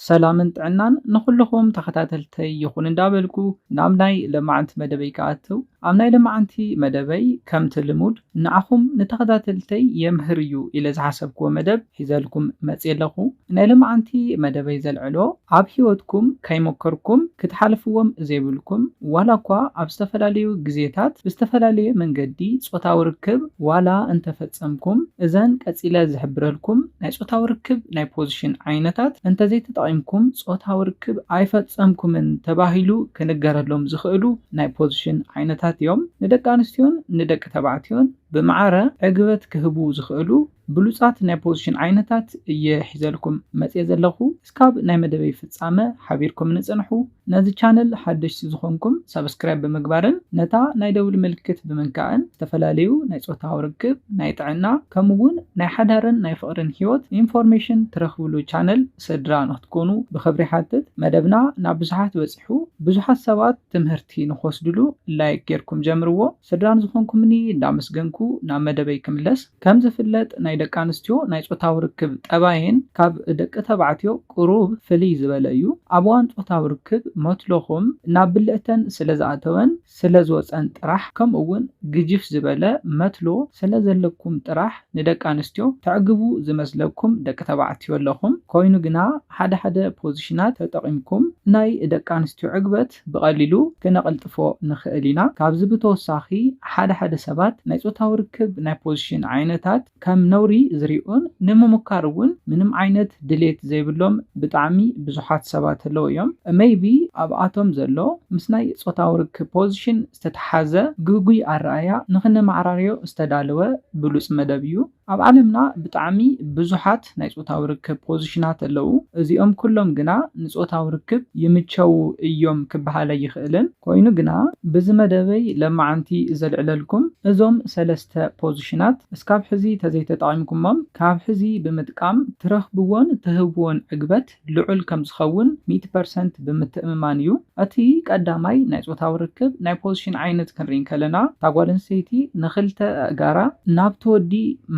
ሰላምን ጥዕናን ንኹልኹም ተኸታተልተይ ይኹን እንዳበልኩ ናብ ናይ ለማዓንቲ መደበይ ክኣትው። ኣብ ናይ ለማዓንቲ መደበይ ከምቲ ልሙድ ንዓኹም ንተኸታተልተይ የምህር እዩ ኢለ ዝሓሰብክዎ መደብ ሒዘልኩም መፅየ ኣለኹ። ናይ ለማዓንቲ መደበይ ዘልዕሎ ኣብ ህይወትኩም ከይሞከርኩም ክትሓልፍዎም ዘይብልኩም ዋላ እኳ ኣብ ዝተፈላለዩ ግዜታት ብዝተፈላለየ መንገዲ ፆታዊ ርክብ ዋላ እንተፈፀምኩም እዘን ቀፂለ ዝሕብረልኩም ናይ ፆታዊ ርክብ ናይ ፖዚሽን ዓይነታት እንተዘይተጠቒምኩም ፆታዊ ርክብ ኣይፈፀምኩምን ተባሂሉ ክንገረሎም ዝኽእሉ ናይ ፖዚሽን ዓይነታት እዮም። ንደቂ ኣንስትዮን ንደቂ ተባዕትዮን ብማዕረ ዕግበት ክህቡ ዝኽእሉ ብሉፃት ናይ ፖዚሽን ዓይነታት እየ ሒዘልኩም መፅየ ዘለኹ። እስካብ ናይ መደበይ ፍፃመ ሓቢርኩም ንፅንሑ። ነዚ ቻነል ሓደሽቲ ዝኾንኩም ሳብስክራይብ ብምግባርን ነታ ናይ ደውል ምልክት ብምንካእን ዝተፈላለዩ ናይ ፆታዊ ርክብ፣ ናይ ጥዕና ከምኡ እውን ናይ ሓዳርን ናይ ፍቕርን ህይወት ኢንፎርሜሽን ትረኽብሉ ቻነል ስድራ ንክትኮኑ ብኽብሪ ሓትት። መደብና ናብ ብዙሓት በፂሑ ብዙሓት ሰባት ትምህርቲ ንክወስድሉ ላይክ ጌርኩም ጀምርዎ። ስድራ ንዝኾንኩምኒ እንዳመስገንኩ ናብ መደበይ ክምለስ። ከም ዝፍለጥ ናይ ደቂ ኣንስትዮ ናይ ፆታዊ ርክብ ጠባየን ካብ ደቂ ተባዕትዮ ቁሩብ ፍልይ ዝበለ እዩ። ኣብ እዋን ፆታዊ ርክብ መትሎኹም ናብ ብልዕተን ስለ ዝኣተወን ስለ ዝወፀን ጥራሕ ከምኡ እውን ግጅፍ ዝበለ መትሎ ስለ ዘለኩም ጥራሕ ንደቂ ኣንስትዮ ተዕግቡ ዝመስለኩም ደቂ ተባዕትዮ ኣለኹም። ኮይኑ ግና ሓደ ሓደ ፖዚሽናት ተጠቒምኩም ናይ ደቂ ኣንስትዮ ዕግበት ብቐሊሉ ክነቐልጥፎ ንኽእል ኢና። ካብዚ ብተወሳኺ ሓደ ሓደ ሰባት ናይ ፆታዊ ርክብ ናይ ፖዚሽን ዓይነታት ከም ነውሪ ዝሪኡን ንምምካር እውን ምንም ዓይነት ድሌት ዘይብሎም ብጣዕሚ ብዙሓት ሰባት ኣለዉ እዮም። ሜይቢ ኣብኣቶም ዘሎ ምስ ናይ ፆታዊ ርክብ ፖዚሽን ዝተተሓዘ ግጉይ ኣረኣያ ንኽነማዕራርዮ ዝተዳለወ ብሉፅ መደብ እዩ። ኣብ ዓለምና ብጣዕሚ ብዙሓት ናይ ፆታዊ ርክብ ፖዚሽናት ኣለዉ። እዚኦም ኩሎም ግና ንፆታዊ ርክብ ይምቸዉ እዮም ክበሃል ኣይኽእልን። ኮይኑ ግና ብዚ መደበይ ለማዓንቲ ዘልዕለልኩም እዞም ሰለስተ ፖዚሽናት እስካብ ሕዚ ተዘይተጠቒምኩሞም ካብ ሕዚ ብምጥቃም ትረኽብዎን ትህብዎን ዕግበት ልዑል ከም ዝኸውን ሚእቲ ፐርሰንት ብምትእምማን እዩ። እቲ ቀዳማይ ናይ ፆታዊ ርክብ ናይ ፖዚሽን ዓይነት ክንርኢ እንከለና እታ ጓል ኣንስተይቲ ንኽልተ ኣእጋራ ናብቲ ወዲ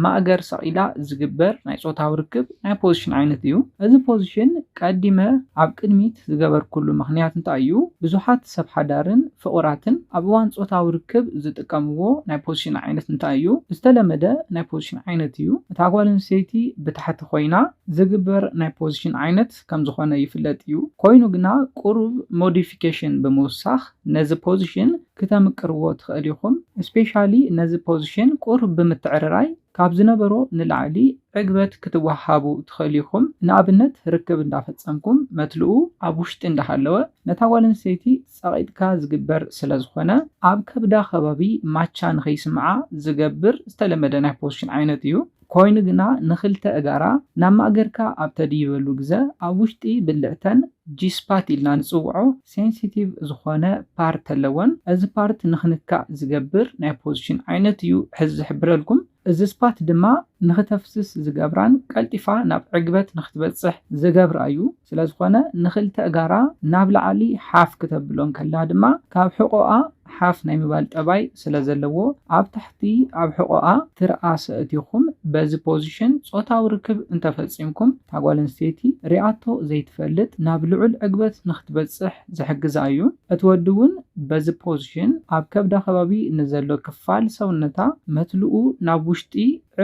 ማእገር ሰቒላ ዝግበር ናይ ፆታዊ ርክብ ናይ ፖዚሽን ዓይነት እዩ። እዚ ፖዚሽን ቀዲመ ኣብ ቅድሚት ዝገበርኩሉ ምኽንያት እንታይ እዩ? ብዙሓት ሰብ ሓዳርን ፍቑራትን ኣብ እዋን ፆታዊ ርክብ ዝጥቀምዎ ናይ ፖዚሽን ዓይነት እንታይ እዩ? ዝተለመደ ናይ ፖዚሽን ዓይነት እዩ። እታ ጓል ኣንስተይቲ ብታሕቲ ኮይና ዝግበር ናይ ፖዚሽን ዓይነት ከም ዝኾነ ይፍለጥ እዩ። ኮይኑ ግና ቁሩብ ሞዲፊኬሽን ብምውሳኽ ነዚ ፖዚሽን ክተምቅርዎ ትኽእል ኢኹም። ስፔሻሊ ነዚ ፖዚሽን ቁሩብ ብምትዕርራይ ካብ ዝነበሮ ንላዕሊ ዕግበት ክትወሃቡ ትኽእል ኢኹም። ንኣብነት ርክብ እንዳፈጸምኩም መትልኡ ኣብ ውሽጢ እንዳሃለወ ነታ ጓል ኣንስተይቲ ጸቒጥካ ዝግበር ስለ ዝኾነ ኣብ ከብዳ ከባቢ ማቻ ንኸይስምዓ ዝገብር ዝተለመደ ናይ ፖዚሽን ዓይነት እዩ። ኮይኑ ግና ንኽልተ እጋራ ናብ ማእገርካ ኣብ ተድይበሉ ግዘ ኣብ ውሽጢ ብልዕተን ጂ ስፓት ኢልና ንጽውዖ ሴንሲቲቭ ዝኾነ ፓርት ኣለወን። እዚ ፓርት ንኽንካእ ዝገብር ናይ ፖዚሽን ዓይነት እዩ ሕዚ ዝሕብረልኩም። እዚ ስፓት ድማ ንኽተፍስስ ዝገብራን ቀልጢፋ ናብ ዕግበት ንኽትበጽሕ ዝገብራ እዩ። ስለ ዝኾነ ንኽልተ እጋራ ናብ ላዕሊ ሓፍ ክተብሎ እንከላ ድማ ካብ ሕቖኣ ሓፍ ናይ ምባል ጠባይ ስለ ዘለዎ ኣብ ታሕቲ ኣብ ሕቖኣ ትርኣስ ኣእቲኹም በዚ ፖዚሽን ጾታዊ ርክብ እንተፈጺምኩም እታ ጓል ኣንስተይቲ ሪኣቶ ዘይትፈልጥ ናብ ልዑል ዕግበት ንኽትበጽሕ ዝሕግዛ እዩ። እቲ ወዲ እውን በዚ ፖዚሽን ኣብ ከብዳ ከባቢ ንዘሎ ክፋል ሰውነታ መትልኡ ናብ ውሽጢ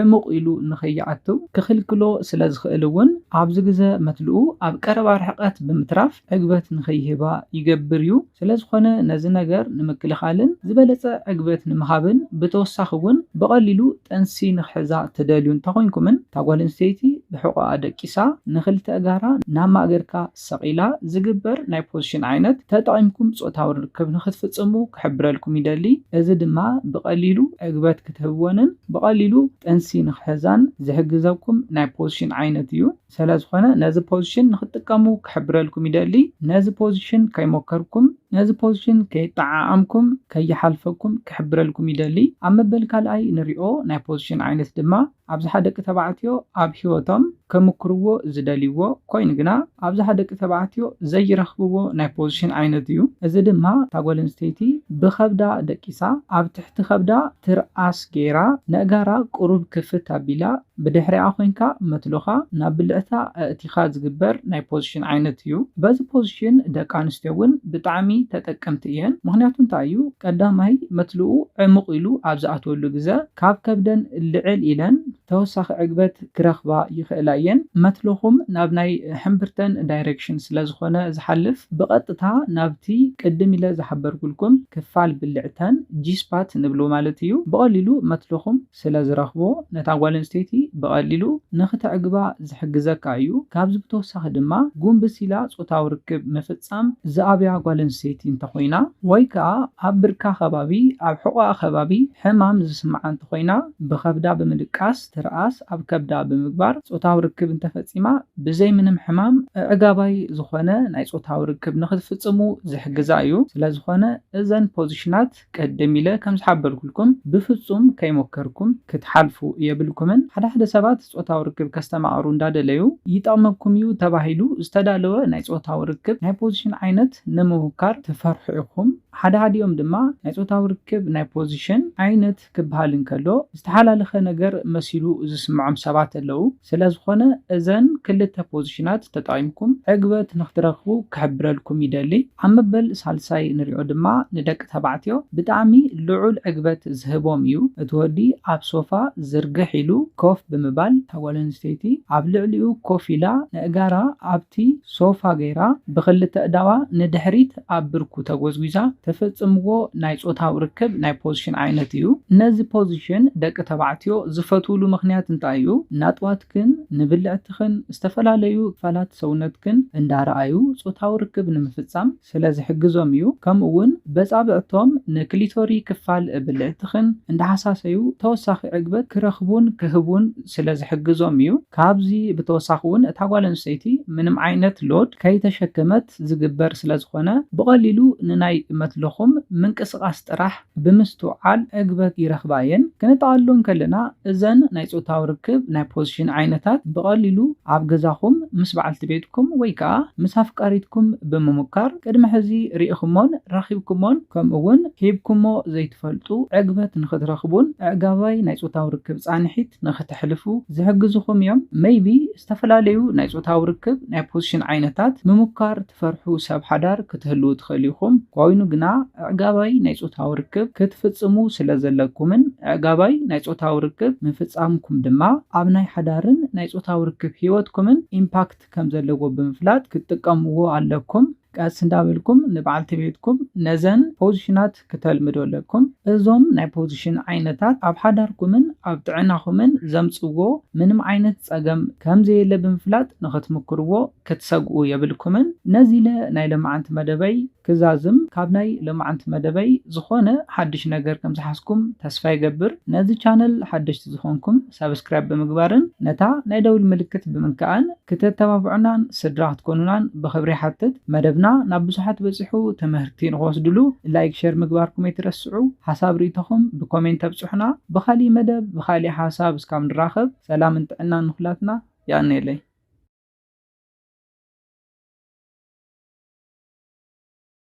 ዕሙቕ ኢሉ ንኸይኣትው ክኽልክሎ ስለ ዝኽእል እውን ኣብዚ ግዘ መትልኡ ኣብ ቀረባ ርሕቀት ብምትራፍ ዕግበት ንኸይህባ ይገብር እዩ። ስለ ዝኾነ ነዚ ነገር ንምክልኻልን ዝበለፀ ዕግበት ንምሃብን ብተወሳኺ እውን ብቐሊሉ ጥንሲ ንኽሕዛ ትደልዩ እንተኾይንኩምን እታ ጓል ኣንስተይቲ ብሕቖኣ ደቂሳ ንኽልተ እጋራ ናብ ማእገርካ ሰቒላ ዝግበር ናይ ፖዚሽን ዓይነት ተጠቒምኩም ጾታዊ ርክብ ንኽትፍጽሙ ክሕብረልኩም ይደሊ። እዚ ድማ ብቐሊሉ ዕግበት ክትህብወንን ብቐሊሉ ጥንሲ ንኽሕዛን ዝሕግዘኩም ናይ ፖዚሽን ዓይነት እዩ። ስለ ዝኾነ ነዚ ፖዚሽን ንኽትጥቀሙ ክሕብረልኩም ይደሊ። ነዚ ፖዚሽን ከይሞከርኩም ነዚ ፖዚሽን ከይጠዓዓምኩም ከይሓልፈኩም ክሕብረልኩም ይደሊ። ኣብ መበል ካልኣይ ንሪኦ ናይ ፖዚሽን ዓይነት ድማ ኣብዝሓ ደቂ ተባዕትዮ ኣብ ህይወቶም ከምክርዎ ዝደልይዎ ኮይኑ ግና ኣብዝሓ ደቂ ተባዕትዮ ዘይረኽብዎ ናይ ፖዚሽን ዓይነት እዩ። እዚ ድማ እታ ጓል ኣንስተይቲ ብኸብዳ ደቂሳ ኣብ ትሕቲ ከብዳ ትርኣስ ገይራ ነእጋራ ቁሩብ ክፍት ኣቢላ ብድሕሪኣ ኮይንካ መትሎኻ ናብ ብልዕታ ኣእቲኻ ዝግበር ናይ ፖዚሽን ዓይነት እዩ። በዚ ፖዚሽን ደቂ ኣንስትዮ እውን ብጣዕሚ ተጠቀምቲ እየን። ምኽንያቱ እንታይ እዩ? ቀዳማይ መትልኡ ዕሙቕ ኢሉ ኣብ ዝኣትወሉ ግዘ ካብ ከብደን ልዕል ኢለን ተወሳኺ ዕግበት ክረኽባ ይኽእላ እየን። መትሎኹም ናብ ናይ ሕምብርተን ዳይሬክሽን ስለ ዝኾነ ዝሓልፍ ብቐጥታ ናብቲ ቅድም ኢለ ዝሓበርኩልኩም ክፋል ብልዕተን ጂስፓት ንብሎ ማለት እዩ። ብቐሊሉ መትሎኹም ስለ ዝረኽቦ ነታ ጓል ኣንስተይቲ ብቐሊሉ ንኽተዕግባ ዝሕግዘካ እዩ። ካብዚ ብተወሳኺ ድማ ጉንብስ ኢላ ጾታዊ ርክብ ምፍጻም ዝኣብያ ጓል ኣንስተይቲ እንተኾይና ወይ ከዓ ኣብ ብርካ ከባቢ ኣብ ሕቖኣ ከባቢ ሕማም ዝስምዓ እንተኾይና ብኸብዳ ብምድቃስ ትርኣስ ኣብ ከብዳ ብምግባር ጾታዊ ርክብ እንተፈጺማ ብዘይ ምንም ሕማም ኣዕጋባይ ዝኾነ ናይ ጾታዊ ርክብ ንኽትፍጽሙ ዝሕግዛ እዩ። ስለዝኾነ እዘን ፖዚሽናት ቅድም ኢለ ከም ዝሓበርኩልኩም ብፍጹም ከይሞከርኩም ክትሓልፉ የብልኩምን። ሓደ ሓደ ሰባት ጾታዊ ርክብ ከስተማቕሩ እንዳደለዩ ይጠቕመኩም እዩ ተባሂሉ ዝተዳለወ ናይ ጾታዊ ርክብ ናይ ፖዚሽን ዓይነት ንምምካር ትፈርሑ ኢኹም። ሓደ ሓዲኦም ድማ ናይ ጾታዊ ርክብ ናይ ፖዚሽን ዓይነት ክበሃል እንከሎ ዝተሓላለኸ ነገር መሲሉ ዝስምዖም ሰባት ኣለዉ። ስለዝኾነ እዘን ክልተ ፖዚሽናት ተጠቒምኩም ዕግበት ንኽትረኽቡ ክሕብረልኩም ይደሊ። ኣብ መበል ሳልሳይ ንሪኦ ድማ ንደቂ ተባዕትዮ ብጣዕሚ ልዑል ዕግበት ዝህቦም እዩ። እቲ ወዲ ኣብ ሶፋ ዝርግሕ ኢሉ ኮፍ ብምባል እታ ጓል ኣንስተይቲ ኣብ ልዕሊኡ ኮፍ ኢላ ነእጋራ ኣብቲ ሶፋ ገይራ ብኽልተ እዳዋ ንድሕሪት ኣብ ብርኩ ተጎዝጒዛ ተፈጽምዎ ናይ ጾታዊ ርክብ ናይ ፖዚሽን ዓይነት እዩ። ነዚ ፖዚሽን ደቂ ተባዕትዮ ዝፈትውሉ ምኽንያት እንታይ እዩ? ናጥዋትክን ንብልዕትኽን ዝተፈላለዩ ክፋላት ሰውነትክን እንዳረኣዩ ጾታዊ ርክብ ንምፍጻም ስለ ዝሕግዞም እዩ። ከምኡ እውን በጻብዕቶም ንክሊቶሪ ክፋል ብልዕትኽን እንዳሓሳሰዩ ተወሳኺ ዕግበት ክረኽቡን ክህቡን ስለ ዝሕግዞም እዩ። ካብዚ ብተወሳኺ እውን እታ ጓል ኣንስተይቲ ምንም ዓይነት ሎድ ከይተሸከመት ዝግበር ስለ ዝኾነ ብቐሊሉ ንናይ መትለኹም ምንቅስቓስ ጥራሕ ብምስትውዓል ዕግበት ይረኽባ እየን። ክንጠቓልሎ እንከለና እዘን ናይ ጾታዊ ርክብ ናይ ፖዚሽን ዓይነታት ብቐሊሉ ኣብ ገዛኹም ምስ በዓልቲ ቤትኩም ወይ ከዓ ምስ ኣፍቃሪትኩም ብምምካር ቅድሚ ሕዚ ርኢኹሞን ረኺብኩሞን ከምኡ እውን ሂብኩሞ ዘይትፈልጡ ዕግበት ንኽትረኽቡን ኣዕጋባይ ናይ ጾታዊ ርክብ ጻንሒት ንኽተሕልፉ ዝሕግዙኹም እዮም። ሜይቢ ዝተፈላለዩ ናይ ጾታዊ ርክብ ናይ ፖዚሽን ዓይነታት ምምካር ትፈርሑ ሰብ ሓዳር ክትህልዉ ትኽእሉ ኢኹም። ኮይኑ ግና ኣዕጋባይ ናይ ጾታዊ ርክብ ክትፍጽሙ ስለ ዘለኩምን ኣዕጋባይ ናይ ጾታዊ ርክብ ምፍጻምኩም ድማ ኣብ ናይ ሓዳርን ናይ ጾታዊ ርክብ ህይወትኩምን ኢምፓክት ከም ዘለዎ ብምፍላጥ ክትጥቀምዎ ኣለኩም። ቀስ እንዳበልኩም ንበዓልቲ ቤትኩም ነዘን ፖዚሽናት ክተልምዱ ኣለኩም። እዞም ናይ ፖዚሽን ዓይነታት ኣብ ሓዳርኩምን ኣብ ጥዕናኹምን ዘምጽዎ ምንም ዓይነት ጸገም ከም ዘየለ ብምፍላጥ ንኽትምክርዎ ክትሰግኡ የብልኩምን። ነዚ ኢለ ናይ ሎማዓንቲ መደበይ ክዛዝም ካብ ናይ ሎማዓንቲ መደበይ ዝኾነ ሓድሽ ነገር ከም ዝሓዝኩም ተስፋ ይገብር። ነዚ ቻነል ሓደሽቲ ዝኾንኩም ሳብስክራይብ ብምግባርን ነታ ናይ ደውል ምልክት ብምንካኣን ክተተባብዑናን ስድራ ክትኮኑናን ብኽብሪ ይሓትት። መደብና ናብ ብዙሓት በጺሑ ትምህርቲ ንኽወስድሉ ላይክ፣ ሸር ምግባርኩም ኣይትረስዑ። ሓሳብ ርእይቶኹም ብኮሜንት ተብጽሑና። ብኻሊእ መደብ ብኻሊእ ሓሳብ እስካብ ንራኸብ ሰላምን ጥዕናን ንኹላትና። የቐንየለይ።